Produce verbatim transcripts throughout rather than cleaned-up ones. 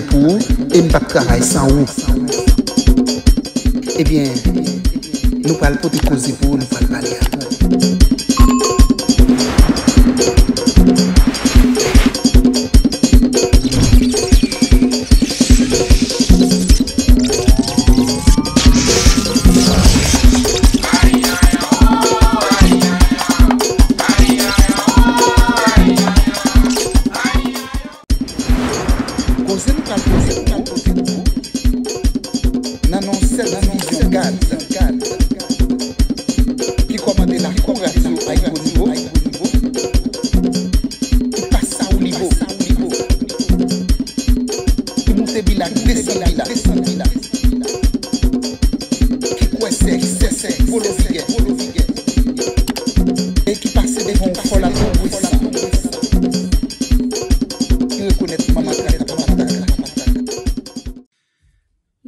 pou ou, e m p ap travay san ou. Ebyen, nou pral pote koze pou ou, nou pral pale ak ou. Koze nou pral poze pou ou nan non sèt vizyon Gad ki kòmande lakou radyo Ayibo Nivo, ki pase Awouli Bo, ki moute Bilak, desann Bilak, ki kwè sèk, sèk, sèk, Polo Vigè, e ki pase devan yon fò lakou bwis, ki rekonèt manman kaka, papa kaka.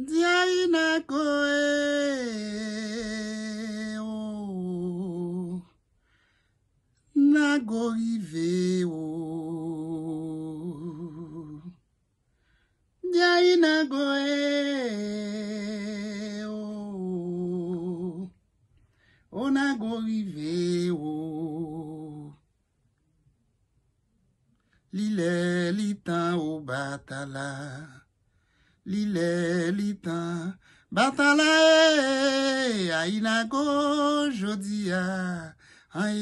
Dyay Nago e o, Nago rive o. Dyay Nago e o, o Nago rive o. Li lè, li tan, Obatala. Li lè, li tan, Batala e, Ayinago jodi a, an e.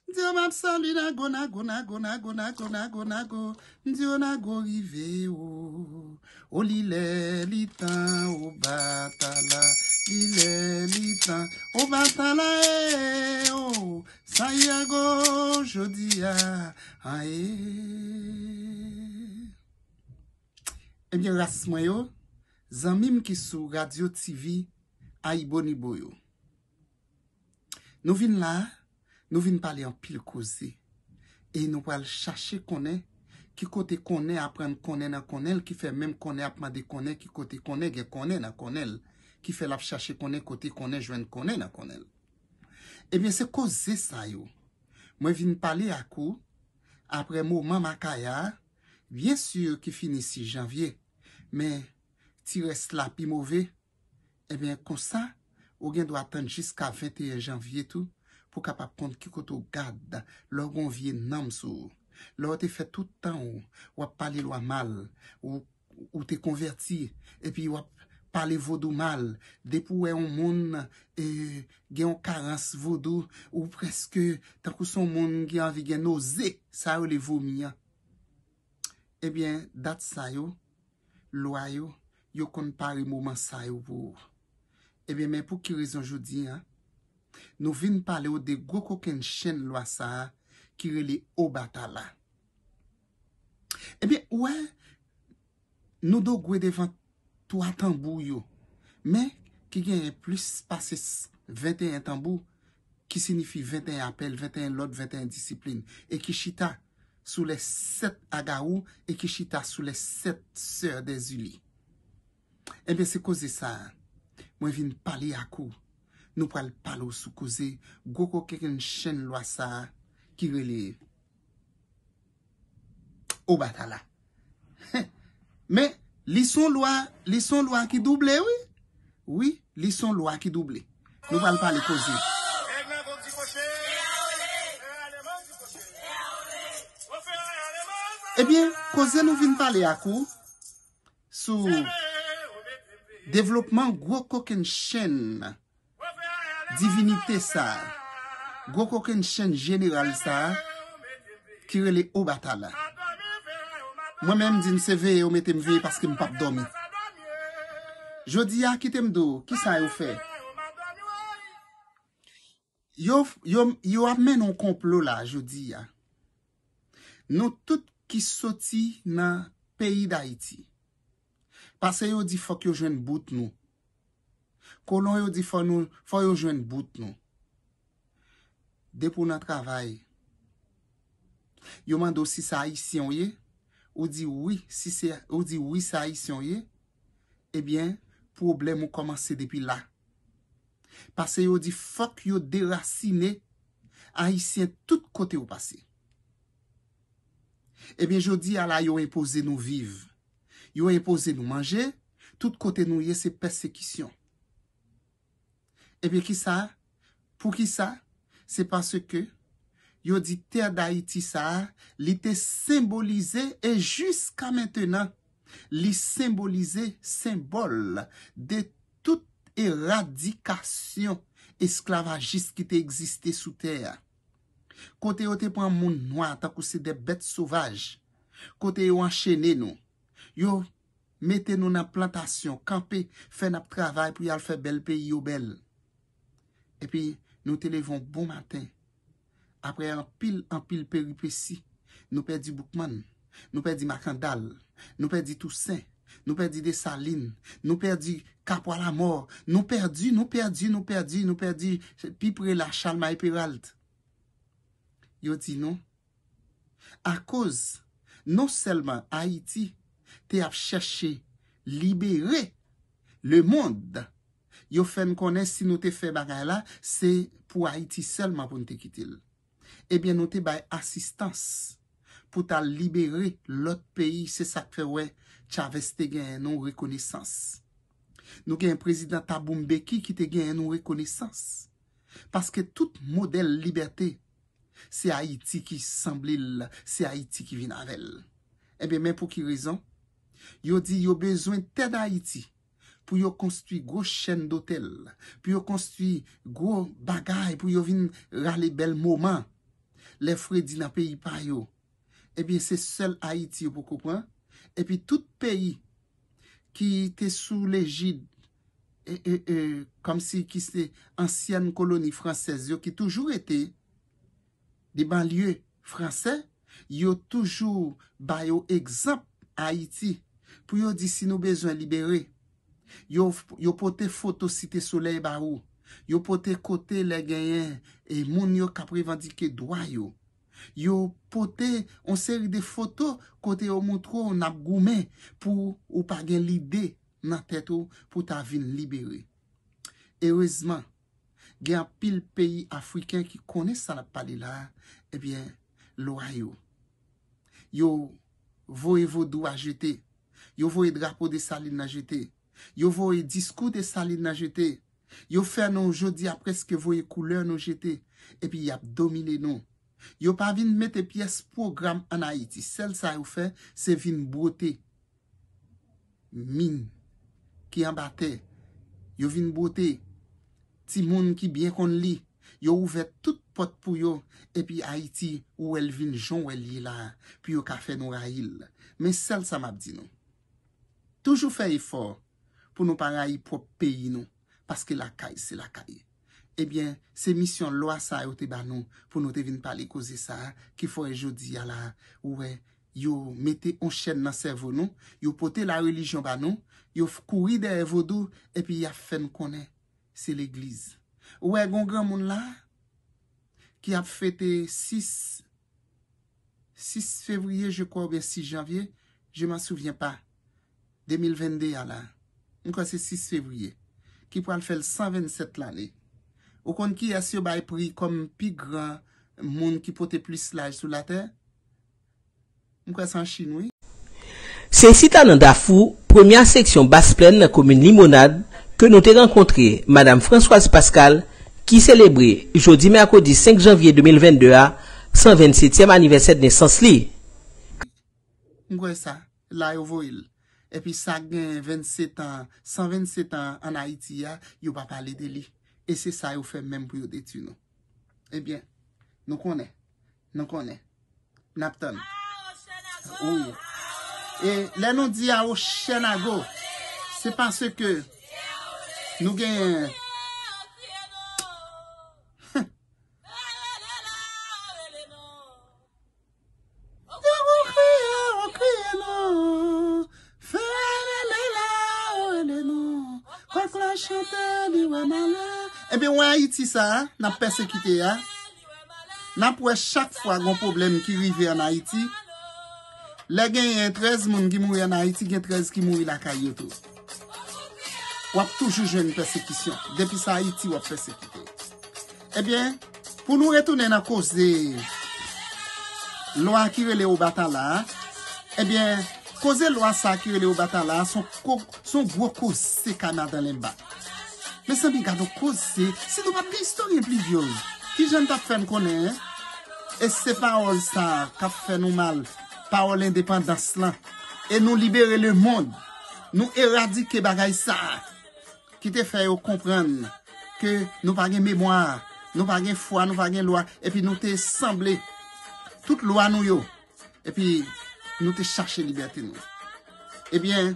M di yo m ap sali Nago, Nago, Nago, Nago, Nago, Nago, Nago. M di yo Nago rive o. O li lè, li tan, Obatala. Li lè, li tan, Obatala e o. Santiago jodi a, an e. Ebyen, ras mwen yo, zanmi m ki sou Radyo T V Ayibo Nibo yo. Nou vin la, nou vin pale anpil koze. E nou pral chache konnen ki kote konnen aprann konnen nan konnen l, ki fè menm konnen ap mande konnen ki kote konnen gen konnen nan konnen l, ki fè l ap chache konnen kote konnen jwenn konnen nan konnen l. Ebyen, se koze sa yo mwen vin pale ak ou apre moman Makaya a, byen si ki fini sis janvye, men ti rès la pi move. Ebyen, konsa, ou gen dwa tann jiska venteyen janvye tou pou w kapab konn ki kote w gad lè w gen yon vye nanm sou ou. Lè w te fè tout tan w, w ap pale lwa mal, ou, ou te konvèti, epi w ap pale vodou mal. Depi w wè yon moun e, gen yon karans vodou, ou prèske tankou se yon moun ki anvi gen noze, sa yo rele vomi an. Ebyen, dat sa yo, lwa yo, yo konn pare moman sa yo pou ou. Ebyen, men pou ki rezon jodi a, nou vin pale w de gwo kokennchenn lwa sa a ki rele Obatala. Ebyen, ou wè, nou dogwe devan twa tanbou yo, men ki genyen plis pase s-, venteyen tanbou, ki siyifi venteyen apèl, venteyen lòd, venteyen disiplin, e ki chita sou les sèt agawou, e ki chita sou les sèt sè dèzili. Ebyen, se koze sa a mwen vin pale ak ou. Nou pral pale w sou koze gwo kokennchenn lwa sa a ki rele Obatala. Men, li se yon lwa, li se yon lwa ki double, wi. Wi, li se yon lwa ki double. Nou pral pale koze. Ebyen, koze nou vin pale ak ou sou devlopman gwo kokennchenn divinite sa a, gwo kokennchenn jeneral sa a, ki rele Obatala. Mwen menm, m di n se veye yo mete m veye paske m p ap dòmi. Jodi a, kite m di w, kisa yo fè? Yo, yo, yo ap mennen yon konplo la, jodi a. Nou tout ki soti nan peyi Dayiti. Pase yo di fòk yo jwenn bout nou. Kolon yo di fò nou, fò yo jwenn bout nou. Depi w nan travay, yo mande w si se ayisyen w ye, ou di wi, si se, ou di wi se ayisyen w ye, ebyen, pwoblèm ou kòmanse depi la. Pase yo di fòk yo derasine Ayisyen tout kote w pase. Ebyen, jodi a la, yo enpoze nou viv. Yo enpoze nou manje. Tout kote nou ye, se pèsekisyon. Ebyen, kisa? Poukisa? Se paske yo di tè Dayiti sa a, li te senbolize, e jiska mentenan, li senbolize, senbòl de tout eradikasyon esklavajis ki te egziste sou tè a. Kote yo te pran moun nwa tankou se de bèt sovaj. Kote yo anchene nou. Yo mete nou nan plantasyon, kanpe, fè n ap travay pou y al fè bèl peyi yo bèl. Epi, nou te leve yon bon maten. Apre anpil, anpil peripesi, nou pèdi Boukmann, nou pèdi Makandal, nou pèdi Tousen, nou pèdi Desalin, nou pèdi Kapwa Lamò, nou pèdi, nou pèdi, nou pèdi, nou pèdi, pi pre la, Chalmay Peralt. Yo di nou, akoz non sèlman Ayiti te ap chèche libere lemonn, yo fè n konnen si nou te fè bagay la, se pou Ayiti sèlman pou n te kite l. Ebyen, nou te bay asistans pou t al libere lòt peyi, se sa k fè w wè Chavez te genyen nou rekonesans. Nou genyen prezidan Thabo Mbeki ki te genyen nou rekonesans. Paske tout modèl libète, se Ayiti ki sanble l, se Ayiti ki vin avè l. Ebyen, men pou ki rezon? Yo di yo bezwen tè Dayiti pou yo konstwi gwo chèn dotèl, pou yo konstwi gwo bagay, pou yo vin rale bèl moman. Lè fredi nan peyi pa yo, ebyen, se sèl Ayiti yo poko pran. Epi tout peyi ki te sou lejid, e, e, e, kòmsi ki se ansyèn koloni fransèz yo ki toujou rete de banlye fransè, yo toujou ba yo egzanp Ayiti pou yo di si nou bezwen libere. Yo, yo pote foto Site Solèy ba ou. Yo pote kote lè genyen e moun yo k ap revandike dwa yo. Yo pote yon seri de foto kote yo montre w n ap goumen pou ou pa gen lide nan tèt ou pou ta vin libere. Erezman, gen anpil peyi afriken ki konnen sa n ap pale la a, ebyen, lwa yo. Yo voye vodou a jete. Yo voye drapo Desalin nan jete. Yo voye diskou Desalin nan jete. Yo fè nou jodi a prèske voye koulè nou jete. Epi y ap domine nou. Yo pa vin mete pyès pwogram ann Ayiti. Sèl sa yo fè, se vin bwote min ki anba tè. Yo vin bwote timoun ki byen konn li. Yo ouvè tout pòt pou yo, epi Ayiti, ou wè l vin jan w wè l ye la a, pou yo ka fè nou rayi l. Men sèl sa m ap di nou. Toujou fè efò pou nou pa rayi pwòp peyi nou, paske lakay se lakay. Ebyen, se misyon lwa sa yo te ba nou pou nou te vin pale koze sa a, ki fè w wè jodi a la, ou wè, yo mete yon chèn nan sèvo nou, yo pote larelijyon ba nou, yo f-, kouri dèyè vodou, epi y ap fè n konnen se legliz. Ou wè, gen yon granmoun la, ki ap fete sis, sis fevriye, je kwè, oubyen sis janvye, je m'en souviens pas, de mil venn de a la. M kwè se sis fevriye, ki pral fè l san vennsèt lane. Ou konn kiyès yo bay pri kòm pi gran moun ki pote plis laj sou latè? M kwè se an Chin, wi. Se isit la nan Dafou, premyè seksyon Bas Plèn nan komin Limonad, ke nou te rankontre Madam Françoise Pascal, ki selebre jodi mèkredi senk janvye de mil venn de a, san vennsetyèm anivèsè de nesans li. M kwè sa, la yo voye l. Epi sa gen vennsèt an, san vennsèt an ann Ayiti a, yo pa pale de li. E se sa yo fè menm pou yo detwi nou. Ebyen, nou konnen. Nou konnen. N ap tann. Wi. E lè nou di Awochènago, se paske nou genyen. Yo kriye, yo kriye nou. Fè rele la, rele nou. Kòk la chante, li wè malè. Ebyen, wè Ayiti sa a, n ap pèsekite a. N ap wè chak fwa gon pwoblèm ki rive ann Ayiti, lè genyen trèz moun ki mouri ann Ayiti, gen trèz ki mouri lakay yo tou. W ap toujou jwenn pèsekisyon. Depi sa Ayiti, w ap pèsekite. Ebyen, Pou nou retounen nan koze lwa ki rele Obatala a, ebyen, koze lwa sa ki rele Obatala a, se yon ko-, se yon gwo koze kay Madan Lenba. Mezanmi, gade yon koze, si nou pa t gen istoryen Plivyòz, ki jan n t ap fè n konnen, en? E se pawòl sa k ap fè nou mal, pawòl endepandans lan. E nou libere lemonn, nou eradike bagay sa ki te fè yo konprann ke nou pa gen memwa, nou pa gen fwa, nou pa gen lwa, epi nou te sanble tout lwa nou yo, epi nou te chache libète nou. Ebyen,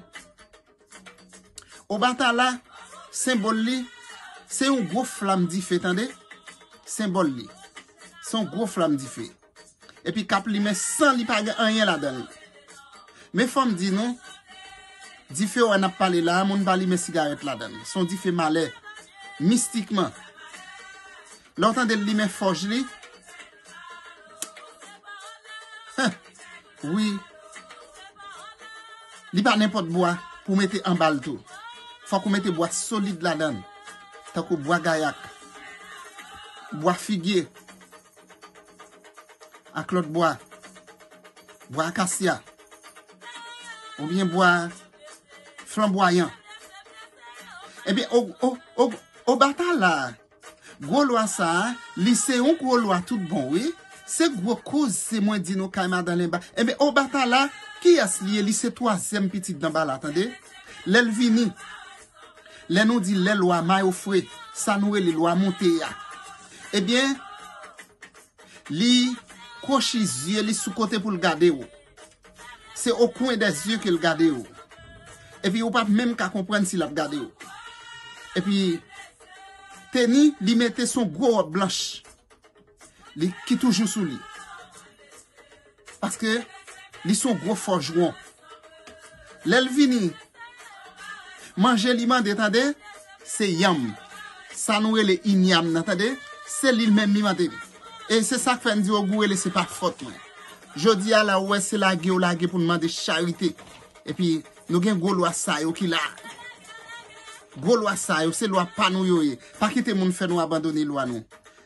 Obatala, senbòl li, se yon gwo flanm dife, tande? Senbòl li, se yon gwo flanm dife. Epi k ap limen san li pa gen anyen ladan l. Men fò m di nou, dife w wè n ap pale la a, moun pa limen sigarèt ladan l. Se yon dife malè, mistikman. Lè w tande l limen fòj li, wi, li pa nenpòt bwa pou mete anba l tou. Fòk ou mete bwa solid ladan l, tankou bwa gayak, bwa figye, ak lòt bwa, bwa akasya, oubyen bwa flanbwayan. Ebyen, o, o, o, Obatala, gwo lwa sa a, li se yon gwo lwa tout bon, wi. Se gwo koze mwen di nou kay Madan Lenba. Ebyen, Obatala, kiyès li ye? Li se twazyèm pitit Danbala, tande? Lè l vini, lè nou di lè lwa mayo fre, sa nou rele lwa monte a. Ebyen, li kwochi zye li sou kote pou l gade w. Se au coin des yeux ke l gade w. Epi ou p ap menm ka konprann si l ap gade w. Epi teni li mete se yon gwo wòb blanch. Li ki toujou sou li. Paske li se yon gwo fòjwon. Lè l vini, manje li mande, tande, se yanm. Sa nou rele inyam nan, tande, se li menm li mande. E se sa k fè n di w gou rele se pa fòt mwen. Jodi a la, ou wè se lage yo lage pou n mande charite. Epi nou gen gwo lwa sa yo ki la. Gwo lwa sa yo, se lwa pa nou yo ye. Pa kite moun fè nou abandone lwa nou.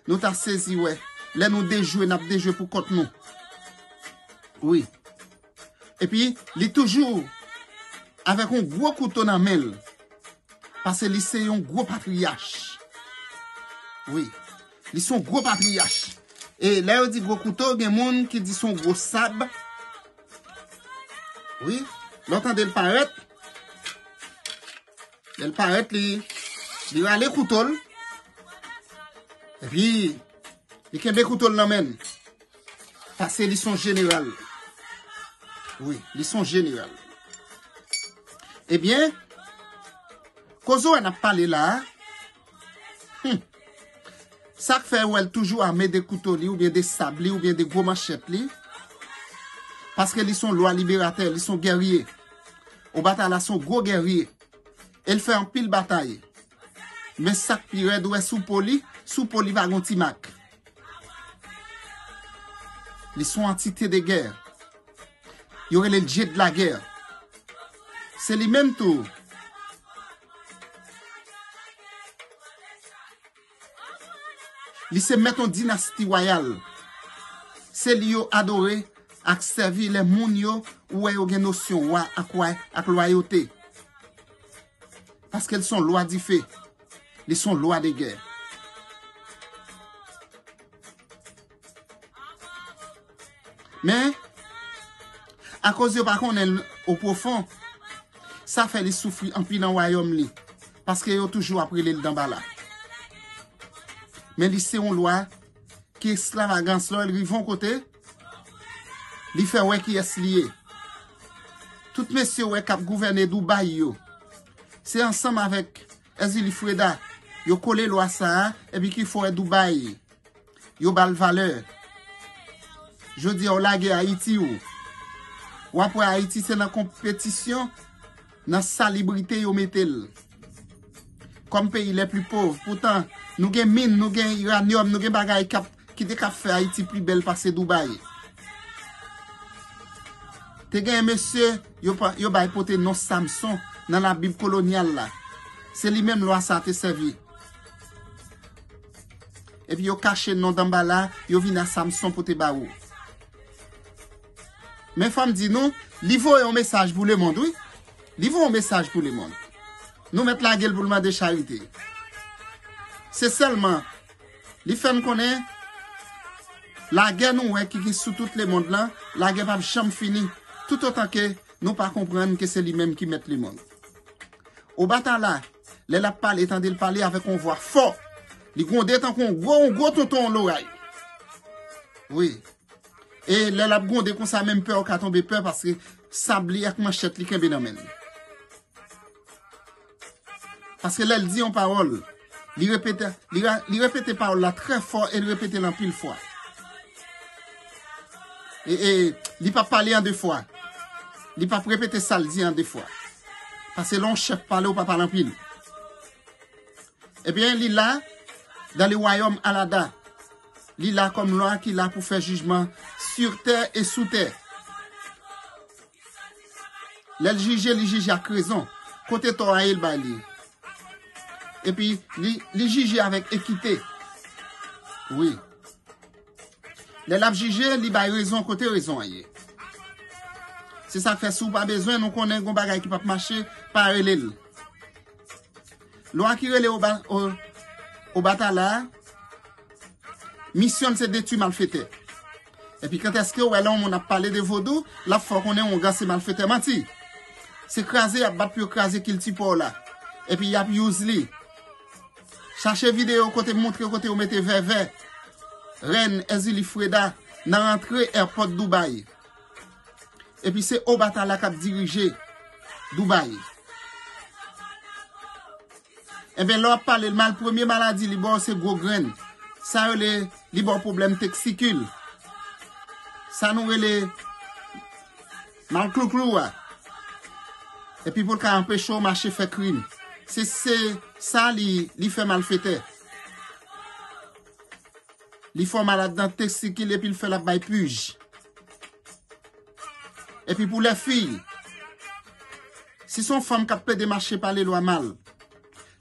Nou ta sezi wè. Lè nou dejwe, n ap dejwe pou kont nou. Wi. Epi, li toujou avèk yon gwo kouto nan men l. Paske li se yon gwo patriyach. Wi. Li se yon gwo patriyach. E lè yo di gwo kouto, gen moun ki di se yon gwo sab. Wi. Lè w tande l parèt, lè l parèt, li, li rale kouto l. Epi, li kenbe kouto l nan men l. Paske li se yon jeneral. Wi, li se yon jeneral. Ebyen, koze w wè n ap pale la a, hmm, sa k fè w wè l toujou ame de kouto li, oubyen de sab li, oubyen de gwo manchèt li, paske li se yon lwa liberatè, li se yon gèrye. Obatala se yon gwo gèrye. E l fè anpil batay. Men sa k pi rèd, ou wè sou po li, sou po li pa gen ti mak. Li se yon antite de gè. Yo rele l dye de la gè. Se li menm tou. Li se mèt yon dinasti wayal. Se li yo adore ak sèvi lè moun yo, ou wè yo gen nosyon wa ak wa, ak lwayote. Paske l se yon lwa dife. Li se yon lwa de gè. Men, akoz yo pa konnen l o pwofon, sa fè li soufri anpil nan wayòm li. Paske yo toujou ap rele l Danbala. Men li se yon lwa ki ekstravagans lè l rive yon kote, li fè wè kiyès li ye. Tout mesye wè k ap gouvène Dubaï yo, se ansanm avèk Ezili Freda, yo kole lwa sa a, epi ki fè w wè Dubaï, yo ba l valè. Jodi a, w lage Ayiti, w, w ap wè Ayiti se nan konpetisyon, nan salibrite yo mete l. Kòm peyi lè pli pov, poutan, nou gen min, nou gen iranyòm, nou gen bagay k ap, ki te k ap fè Ayiti pli bèl pase Dubaï. Te gen mesye, yo pa, yo bay pote non Samson nan Labib kolonyal la. Se li menm lwa sa te sèvi. Epi yo kache non Danbala, yo vin a Samson pou te ba ou. Men fò m di nou, li voye yon mesaj pou lemonn, wi. Li voye yon mesaj pou lemonn. Nou mèt lage l pou l mande charite. Se sèlman, li fè n konnen, lagè nou wè ki, ki sou tout lemonn lan, lagè p ap janm fini, toutotan ke nou pa konprann ke se li menm ki mèt lemonn. Obatala, lè l ap pale, tande l pale avèk yon vwa fò. Li gwonde tankou yon gwo, yon gwo tonton loray. Wi. E lè l ap gwonde konsa, menm pè ou ka tonbe pè, paske sab li ak manchèt li kenbe nan men l. Paske lè l di yon pawòl, li repete, li ra-, li repete pawòl la trè fò e li repete l anpil fwa. E, e li p ap pale an de fwa. Li p ap repete sa l di an de fwa. Paske lè yon chèf pale, ou pa pale anpil. Ebyen, li la, dans le royaume Alada. Li la kòm lwa ki la pou fè jijman sur tè e sou tè. Lè l jije, li jije ak rezon. Kote tò a ye, l bay li. Epi, li, li jije avèk ekite. Wi. Lè l ap jije, li bay rezon kote rezon an ye. Se sa k fè, si w pa bezwen, nou konnen gon bagay ki p ap mache, pa rele l. Lwa ki rele Oba-, O-, Obatala a, misyon l se detwi malfetè. Epi kantèske w wè lè yon moun ap pale de vodou, l ap fè w konnen oungan se malfetè? Manti. Se kraze y ap bat pou yo kraze kilti pa w la. Epi y ap use li. Chache videyo kote m montre kote yo mete vèvè rèn Èzili Freda nan rantre èpòt Dubaï. Epi se Obatala k ap dirije Dubaï. Enben, lè w ap pale l mal, premye maladi li ba w se gwo grenn. Sa yo rele, li ba w pwoblèm testikil. Sa nou rele mal klouklou a. Epi pou l ka anpeche w mache fè krim. Se, se sa li, li fè malfetè. Li fè w malad nan testikil epi l fè l ap bay pij. Epi pou lè fi, si se yon fanm k ap plede mache pale lwa mal,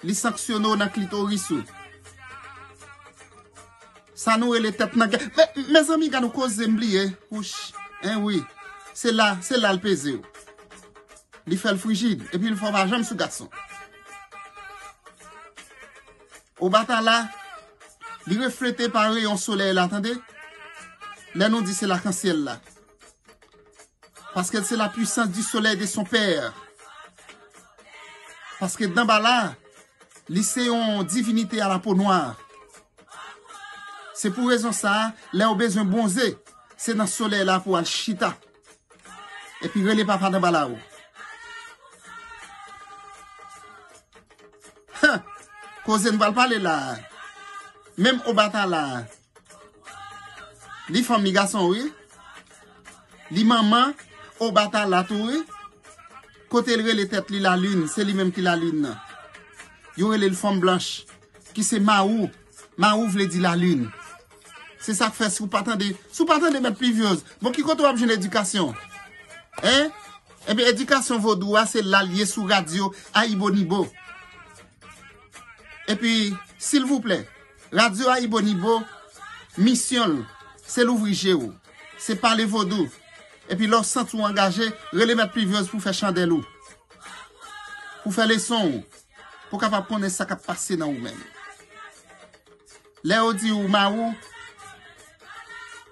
li sanksyone w nan klitoris ou. Sa nou rele tèt nan gè. Men, mezanmi, gad yon koze m bliye. Wouch. En wi. Se la, se la l peze w. Li fè l frijid. Epi l fè w pa janm sou gason. Obatala, li reflete pa reyon solèy la, tande? Lè nou di se lakansyèl la. Paske se la puissance du soleil de son père. Paske Danbala, li se yon divinite a la po nwa. Se pou rezon sa a, lè w bezwen bwonze, se nan solèy la pou w al chita. Epi rele papa Danbala ou. Heh! Koze n pral pale la a. Menm Obatala a. Li fanm, li gason, wi. Li manman Obatala tou, wi. Kote l rele tèt li Lalin, se li menm ki Lalin nan. Yo rele l fanm blanch, ki se Mawou. Mawou vle di lalin. Se sa k fè si w pa tande, si w pa tande Mèt Plivyòz, bon, ki kote w ap jwenn edikasyon? Hein? Ebyen, edikasyon vodou a, se la l ye sou radyo Ayibonibo. Epi, silvouplè, radyo Ayibonibo, misyon l, se louvri je w, se pale vodou. Epi lè w santi w angaje, rele Mèt Plivyòz pou fè chandèl ou, pou fè leson w, pou w kapab konnen sa k ap pase nan ou menm. Lè yo di w mawou,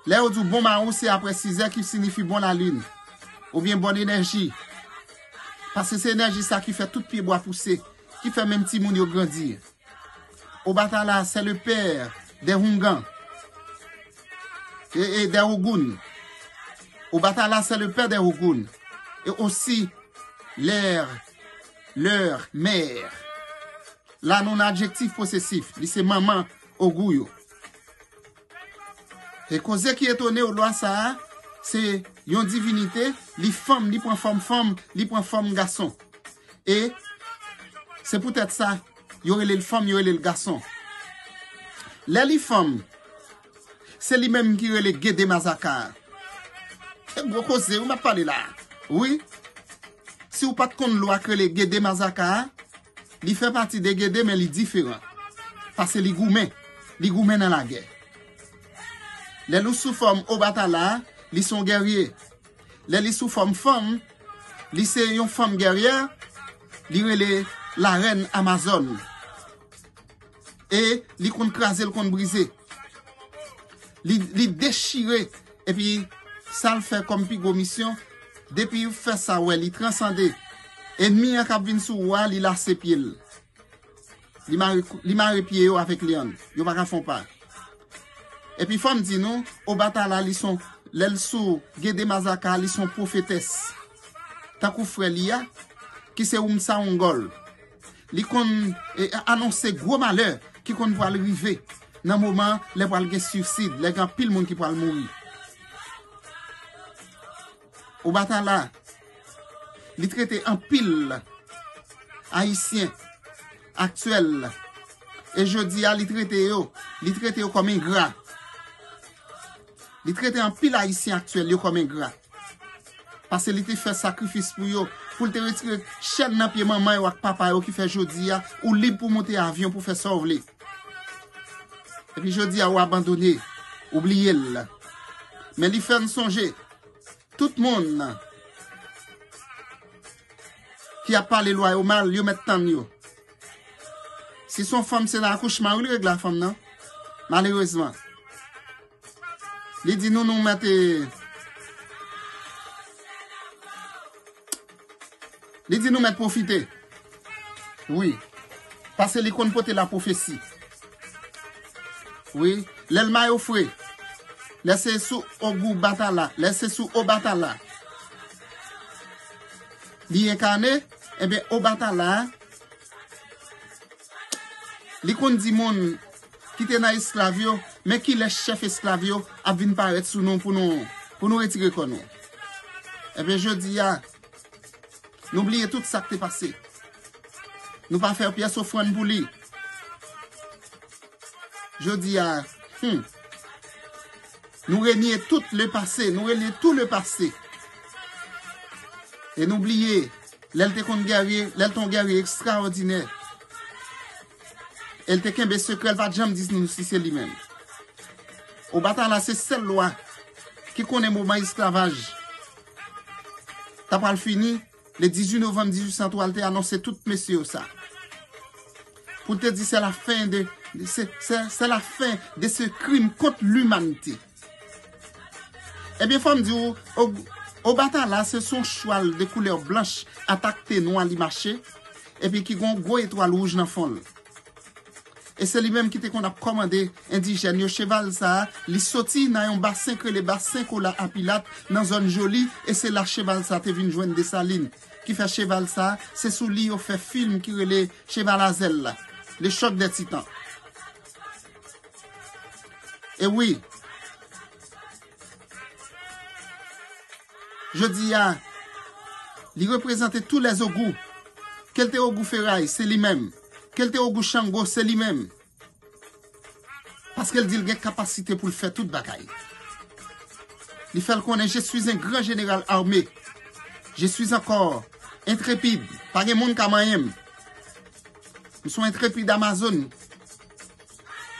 lè yo di w bon mawou, se apre sizè ki sinifi bon lalin, oubyen bòn enèji. Paske se enèji sa ki fè tout pyebwa pouse, ki fè menm timoun yo grandi. Obatala, c'est le père des Houngan et, et des Ogounes. Obatala, c'est le père des Ogounes et aussi leur, leur mère. La, nou nan adjektif posesif. Li se manman Ogou yo. E koze ki etone w, lwa sa a, se yon divinite, li fanm, li pran fòm fanm, li pran fòm gason. E se poutèt sa, yo rele l fanm, yo rele l gason. Lè li fanm, se li menm ki rele Gede Mazaka a. E gwo koze, wi, m ap pale la. Wi. Si w pa t konn lwa k rele Gede Mazaka a, li fè pati de Gede, men li diferan. Paske li goumen. Li goumen nan lagè. Lè li sou fòm Obatala, li se yon gèrye. Lè li sou fòm fanm, li se yon fanm gèryè, li rele larèn Amazòn. E li konn kraze, li konn brize. Li, li dechire, epi sa l fè kòm pi gwo misyon, depi l fè sa, wè, li transande. Ènmi an k ap vin sou ou a, li lase pye l. Li mare, li mare pye yo avèk lyann. Yo pa ka fè yon pa. Epi fò m di nou, Obatala, li se yon, lè l sou Gede Mazaka, li se yon pwofetès. Tankou frè li a, ki se Oumsa Wongòl. Li konn, e, anonse gwo malè ki konn pral rive nan moman lè pral gen sisid, lè gen anpil moun ki pral mouri. Obatala, li trete anpil Ayisyen aktyèl. E jodi a, li trete yo, li trete yo kòm engra. Li trete anpil Ayisyen aktyèl yo kòm engra. Paske li te fè sakrifis pou yo, pou l te retire chèn nan pye manman yo ak papa yo ki fè jodi a, ou lib pou monte avyon pou fè sa w vle. Epi jodi a, ou abandone, ou bliye l. Men li fè n sonje, tout moun ki ap pale lwa yo mal, yo mèt tann yo. Si se yon fanm, se nan akouchman wi l regle a fanm nan. Malerezman. Li di nou, nou mèt, e, li di nou mèt pwofite. Wi. Paske li konn pote lapwofesi. Wi. Lè l mayo fre. Lè se sou ogou Batala. Lè se sou Obatala. Li enkane, ebyen, Obatala, li konn di moun ki te nan esklav yo, men kilè chèf esklav yo ap vin parèt sou nou pou nou, pou nou retire kò nou. Ebyen, jodi a, nou bliye tout sa k te pase. Nou pa fè pyès ofrann pou li. Jodi a, hmm, nou renye tout le pase, nou renye tout le pase. E nou bliye, lè l te konn gèrye, lè l te yon gèrye ekstraòdinè. E l te kenbe sekrè, l pa t janm di nou si se li menm. Obatala se sèl lwa ki konnen moman esklavaj ta pral fini, le dizuit novanm dizuit san twa, l te anonse tout mesye yo sa. Pou l te di, c'est la fin de, c'est, c'est, c'est la fin de ce crime contre l'humanité. Ebyen, fò m di w, O-, Obatala, se son chwal de koulè blanch, atak te nwa li mache, epi ki gon gwo etwal wouj nan fon l. E se li menm ki te konn ap kòmande endijèn yo. Cheval sa a, li soti nan yon basen k rele Basen Kola a Pilat, nan zòn Joli, e se la cheval sa a te vin jwenn Desalin. Ki fè cheval sa a, se sou li yo fè fim ki rele Cheval a zèl la, Le Choc des Titans. E wi, jodi a, li reprezante tou lè ogou. Ke l te ogou feray, se li menm. Ke l te ogou chango, se li menm. Paske l di l gen kapasite pou l fè tout bagay. Li fè l konnen, je suis un grand général armé. Je suis encore intrépide. Pa gen moun ka manyen m. M se yon intrépide Amazon.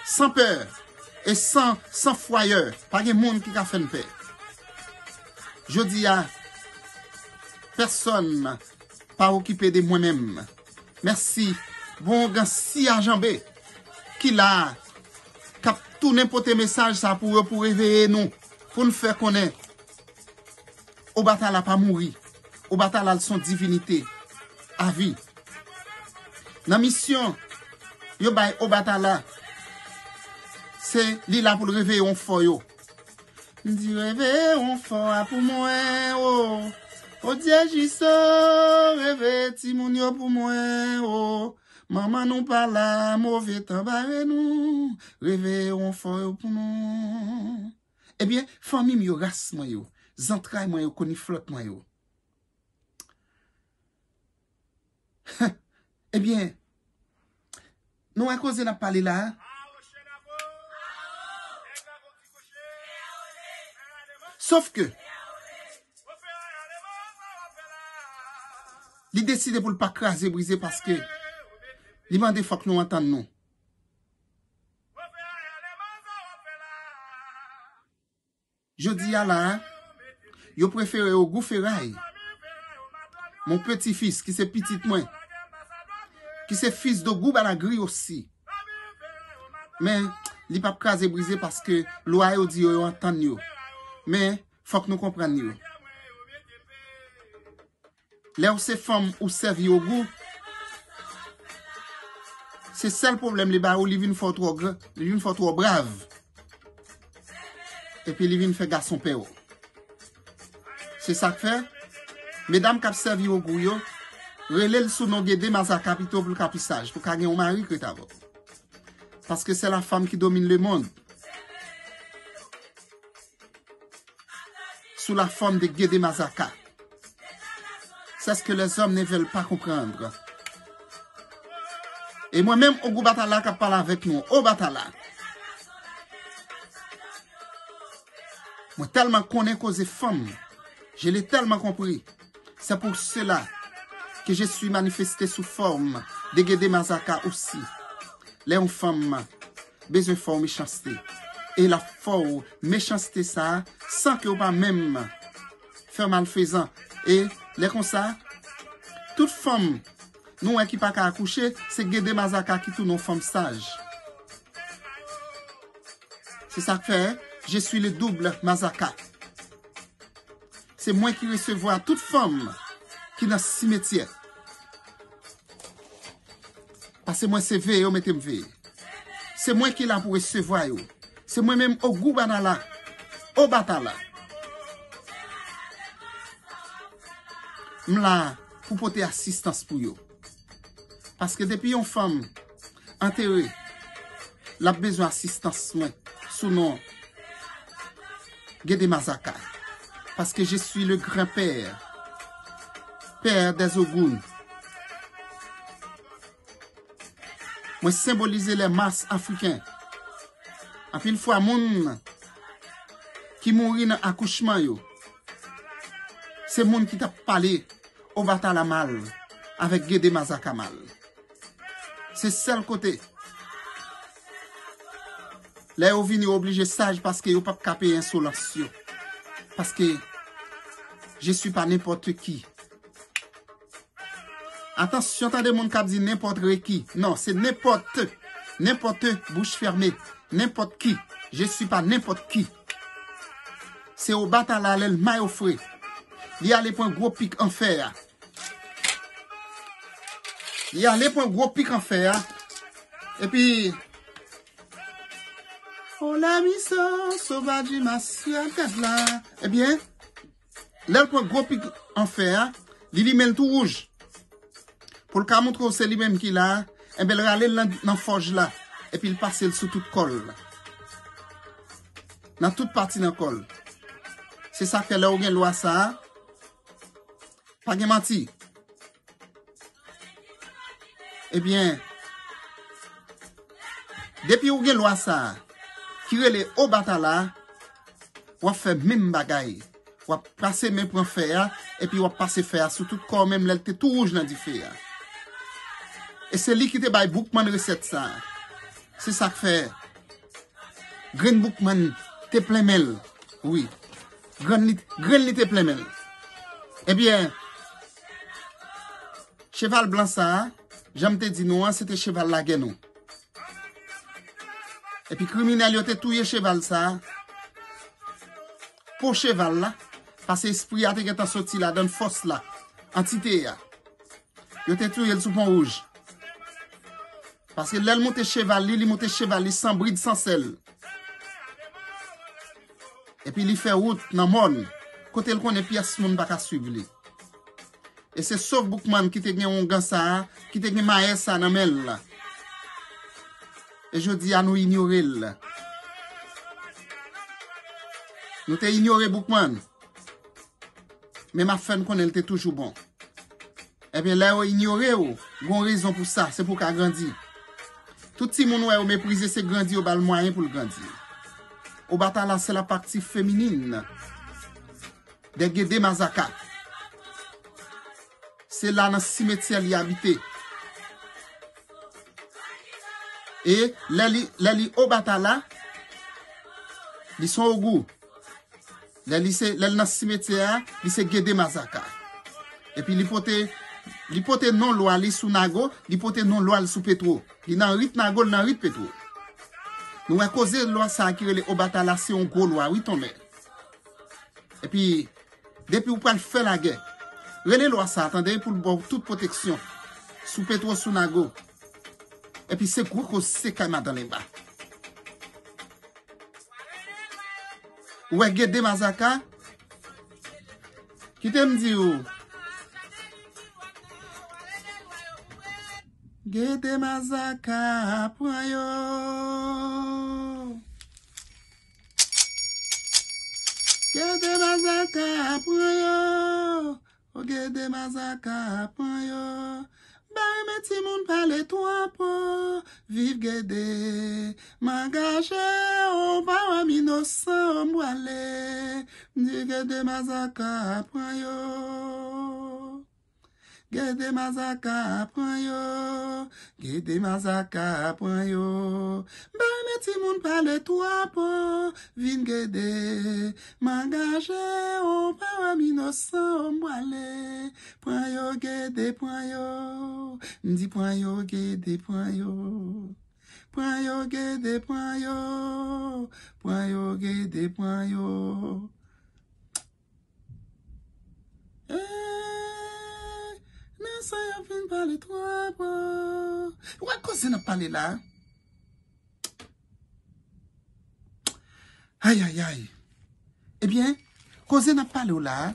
Sans peur et sans, sans frayeur. Pa gen moun ki ka fè n pè. Jodi a, pèsonn pa okipe de mwen menm. Mèsi. Bon, gen si a janbe ki la a, k ap tounen pote mesaj sa pou yo, pou reveye nou, pou n fè konnen Obatala pa mouri. Obatala se yon divinite a vi. Nan misyon yo bay Obatala, se li la pou l reveye yon fò yo. M di reveye yon fò a pou mwen, o. O Dye Jiso, reveye timoun yo pou mwen, o. Manman nou pa la, move tan bare nou. Reveye yon fò yo pou nou. Ebyen, fanmi m yo, ras mwen yo, zantray mwen yo, koniflòt mwen yo. Ebyen, nou wè koze n ap pale la a? Sof ke, li deside pou l pa kraze brize paske li mande fòk nou antann nou. Jodi a la, yo prefere Ogou Feray, mon petit fils, ki se pitit mwen, ki se fils d'Ogou Balagri osi. Men, li p ap kraze brize paske lwa yo di yo, yo antann yo. Men, fòk nou konprann yo. Lè w se fanm ou sèvi Ogou, se sèl pwoblèm li ba ou, li vin fè w twò gran, li vin fè w twò brav. Epi li vin fè gason pè w. Se sa k fè, medam k ap sèvi Ogou yo, rele l sou non Gede Mazaka pito pou l ka pi saj, pou ka gen yon mari k ret avè w. Paske c'est la femme qui domine le monde. Sous la forme de Gede Mazaka. C'est ce que les hommes ne veulent pas comprendre. E mwen menm, Ogou Batala k ap pale avèk nou, Obatala. Mwen tèlman konnen koze fanm, je l'ai tellement compris. C'est pour cela que je suis manifesté sous forme de Gede Mazaka aussi. Lè yon fanm bezwen fè w mechanste. E l ap fè w mechanste sa a san ke w pa menm fè malfezan. E lè konsa, tout fanm nou wè ki pa ka akouche, se Gede Mazaka ki tounen yon fanm saj. Se sa k fè, je suis le double Mazaka. Se mwen ki resevwa tout fanm ki nan simetyè. Paske mwen se veye yo mete m veye. Se mwen ki la pou resevwa yo. Se mwen menm Ogou Banala, Obatala. M la pou pote asistans pou yo. Paske depi yon fanm antere, l ap bezwen asistans mwen sou non Gede Mazaka. Paske je suis le grand-père, père des Ogoun. Mwen senbolize les mâles africains. Anpil fwa, moun ki mouri nan akouchman yo, se moun ki t ap pale Obatala mal, avèk Gede Mazaka mal. Se sèl kote. Lè yo vini, yo oblije saj paske yo p ap ka peye ensolans yo. Paske je suis pas n'importe qui. Atansyon, tande moun k ap di nenpòt reki. Non, se nenpòt. Nenpòt, bouch fèmen. Nenpòt ki. Je suis pas n'importe qui. Se Obatala, lè l mayo fre, li ale pran gwo pik an fè a. Li ale pran gwo pik an fè a. Epi, o la miso, sovaji masya gad la. Ebyen, lè l pran gwo pik an fè a, li limen l tou wouj. Pou l ka montre w se li menm ki la, enben, l rale l nan, nan fòj la, epi l pase l sou tout kò l. Nan tout pati nan kò l. Se sa k fè lè w gen lwa sa a, pa gen manti. Ebyen, depi w gen lwa sa a, ki rele Obatala, w ap fè menm bagay. W ap pase men pran fè a, epi w ap pase fè a sou tout kò w, menm lè l te tou wouj nan dife a. E se li ki te bay Boukman resèt sa a. Se sa k fè grenn Boukman te plen men l. Wi. Grenn li, grenn li te plen men l. Ebyen, cheval blan sa a, jan m te di nou an, se te cheval lagè nou. Epi kriminèl yo te touye cheval sa a po cheval la, paske espri a te gentan soti ladan l, fòs la, antite a. Yo te touye l sou Pon Wouj. Paske lè l monte cheval li, li monte cheval li san brid, san sèl. Epi li fè wout nan mòn, kote l konnen pyès moun pa ka swiv li. E se sof Boukman ki te gen ongan sa a, ki te gen mayè sa a nan men l la. E jodi a, nou inyore l. Nou te inyore Boukman. Men m ap fè n konnen l te toujou bon. Ebyen, lè yo inyore w, gon rezon pou sa, se pou w ka grandi. Tout timoun ou wè yo meprize, se grandi yo ba l mwayen pou l grandi. Obatala, c'est la partie féminine de Gede Mazaka. Se la nan simetyè li abite. E lè li, lè li Obatala, li se yon Ogou. Lè li se, lè l nan simetyè a, li se Gede Mazaka. Epi li pote, li pote non lwa li sou Nago, li pote non lwa l sou Petwo. Li nan rit Nago, li nan rit Petwo. Nou wè koze lwa sa a ki rele Obatala se yon gwo lwa, wi, tonmè. Epi, depi w pral fè lagè, rele lwa sa a, tande, pou l ba w tout pwoteksyon sou Petwo, sou Nago. Epi se gwo koze se kay madan Lenba. Ou wè Gede Mazaka? Kite m di w. Gede Mazaka pran yo. Gede Mazaka pran yo. O Gede Mazaka pran yo. Ba men timoun pale twòp o. Viv Gede. M angaje o, pa wè m inosan o, m pwale. M di Gede Mazaka pran yo. Gede Mazaka pran yo. Gede Mazaka pran yo. Ba men timoun pale twòp o. Vin Gede. M angaje o, pa wè m inosan o, m pwale. Pran yo Gede, pran yo. M di pran yo Gede, pran yo. Pran yo Gede, pran yo. Pran yo Gede, pran yo. Eh, nan sa y ap vin pale twòp o. Ou wè koze n ap pale la? Ay, ay, ay. Ebyen, koze n ap pale w la a,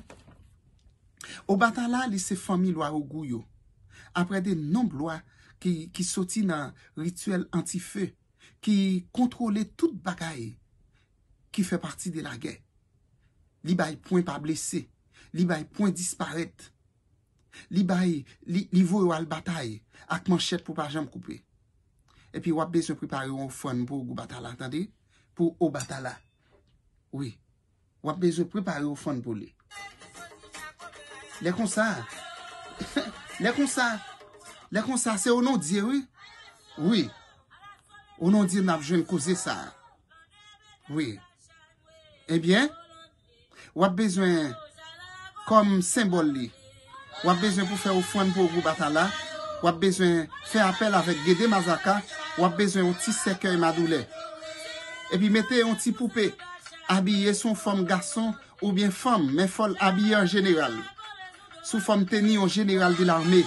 Obatala, li se fanmi lwa Ogou yo. Apre de nonb lwa ki, ki soti nan rityèl antife, ki kontwole tout bagay ki fè pati de lagè. Li bay pwen pa blese. Li bay pwen disparèt. Li bay, li, li voye w al batay ak manchèt pou pa janm koupe. Epi w ap bezwen prepare yon ofrann pou Obatala, tande? Pou Obatala. Wi. W ap bezwen prepare ofrann pou li. Lè konsa, lè konsa, lè konsa, se o non Dye, wi. Wi. O non Dye n ap jwenn koze sa a. Wi. Ebyen, w ap bezwen kòm senbòl li. W ap bezwen pou fè ofrann pou Ogou Batala. W ap bezwen fè apèl avèk Gede Mazaka. W ap bezwen yon ti sèkèy madoulè. Epi mete yon ti poupe abiye sou yon fòm gason oubyen fanm, men fò l abiye an jeneral. Sou fòm teni yon jeneral de lame.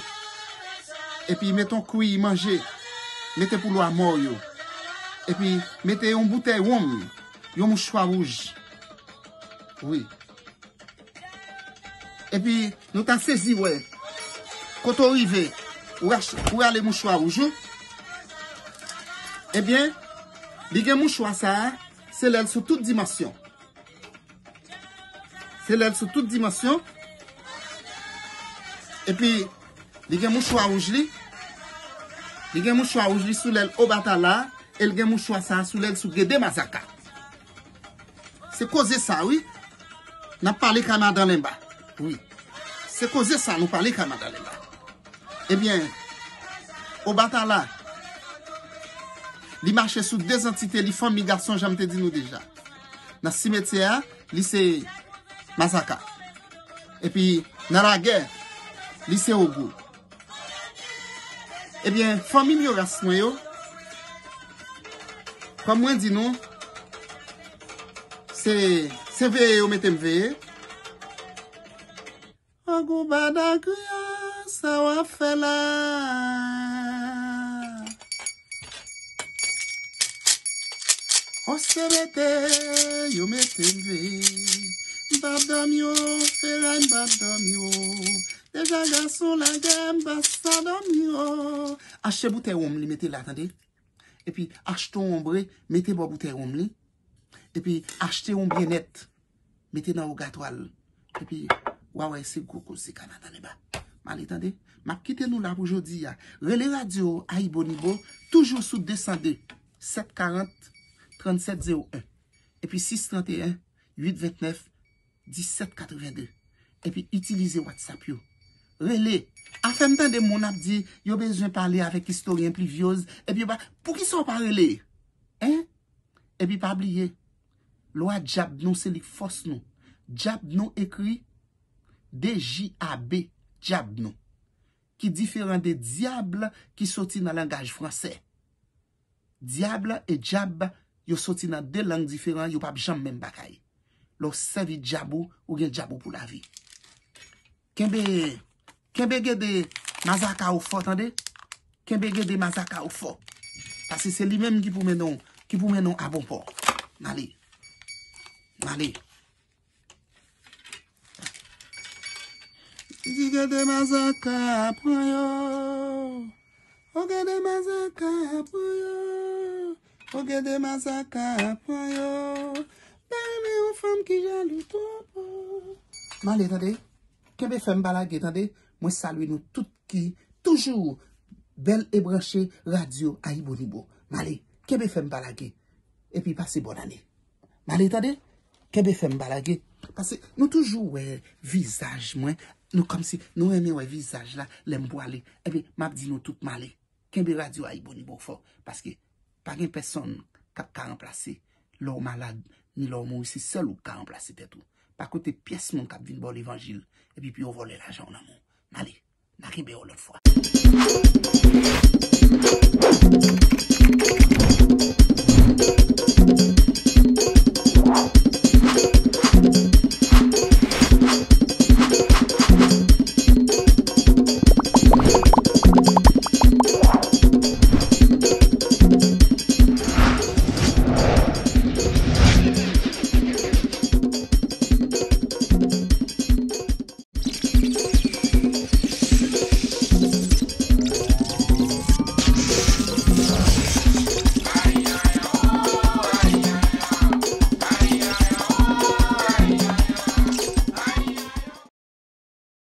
Epi mete yon kwiy manje. Mete pou lwa mò yo. Epi mete yon boutèy wonm, yon mouchwa wouj. Wi. Epi nou ta sezi wè. Kote w rive, ou rach-, ou rale mouchwa wouj ou. Ebyen, li gen mouchwa sa a, se lè l sou tout dimansyon. Se lè l sou tout dimansyon. Epi, li gen mouchwa wouj li. Li gen mouchwa wouj li sou lè l Obatala. E l gen mouchwa sa a sou lè l sou Gede Mazaka. Se koze sa, wi. N ap pale kay madan Lenba. Wi. Se koze sa nou pale kay madan Lenba. Ebyen, Obatala, li mache sou de antite, li fanmi gason, jan m te di nou deja. Nan simetyè a, li se Mazaka. Epi, nan lagè, li se Ogou. Ebyen, fanmi m yo, ras mwen yo, kòm mwen di nou, se, se veye yo mete m veye. Ogou Badagri a, sa w ap fè la? O se mete yo mete m veye. M p ap dòmi o, feray m p ap dòmi o. Deja gason lagè m pa sa dòmi o. Achte boutèy wonm li mete la, tande. Epi achte yon onbre, mete bò boutèy wonm li. Epi achte yon byennèt, mete nan ogatwa l. Epi w a wè se gwo koze kay madan Lenba. M ale tande. M ap kite nou la pou jodi a. Rele radyo Ayibonibo, toujou sou de san de, sèt karant, trannsèt zewo en. Epi sis tranteyen, uit ventnèf, disèt katreven de. Epi itilize WhatsApp yo. Rele. Afè m tande moun ap di yo bezwen pale avèk istoryen Plivyoz. Epi yo pa, poukisa w pa rele? Hein? Epi pa bliye, lwa dyab nou se li k fòs nou. Dyab nou ekri D J A B, dyab nou, ki diferan de dyab ki soti nan langaj fransè. Dyab e dyab, yo soti nan de lang diferan, yo p ap janm menm bagay. Lè w sèvi dyab ou, ou gen dyab ou pou lavi. Kenbe, kenbe gede mazaka ou fò, tande? Kenbe gede mazaka ou fò. Paske se li menm ki pou mennen w, ki pou mennen w a bon pò. M ale. M ale. Di gede mazaka pran yo. O gede mazaka pran yo. O gede mazaka pran yo. Pa renmen yon fanm ki jalou twòp. M ale, tande. Kenbe fè m pa lage, tande. Mwen salye nou tout ki toujou bèl e branche radyo Ayibonibo. M ale, kenbe fè m pa lage. Epi pase bòn ane. M ale, tande. Kenbe fè m pa lage. Paske nou toujou wè vizaj mwen. Nou kòmsi nou renmen wè vizaj la lè m pwale. Epi m ap di nou tout m ale. Kenbe radyo Ayibonibo fò. Paske pa gen pèsonn k ap ka ranplase lè w malad, ni lè w mouri, se sèl ou k ka ranplase tèt ou. Pa koute pyès moun k ap vin ba w levanjil, epi pou yo vòlè lajan w nan men w. M ale, n a kenbe yon lòt fwa.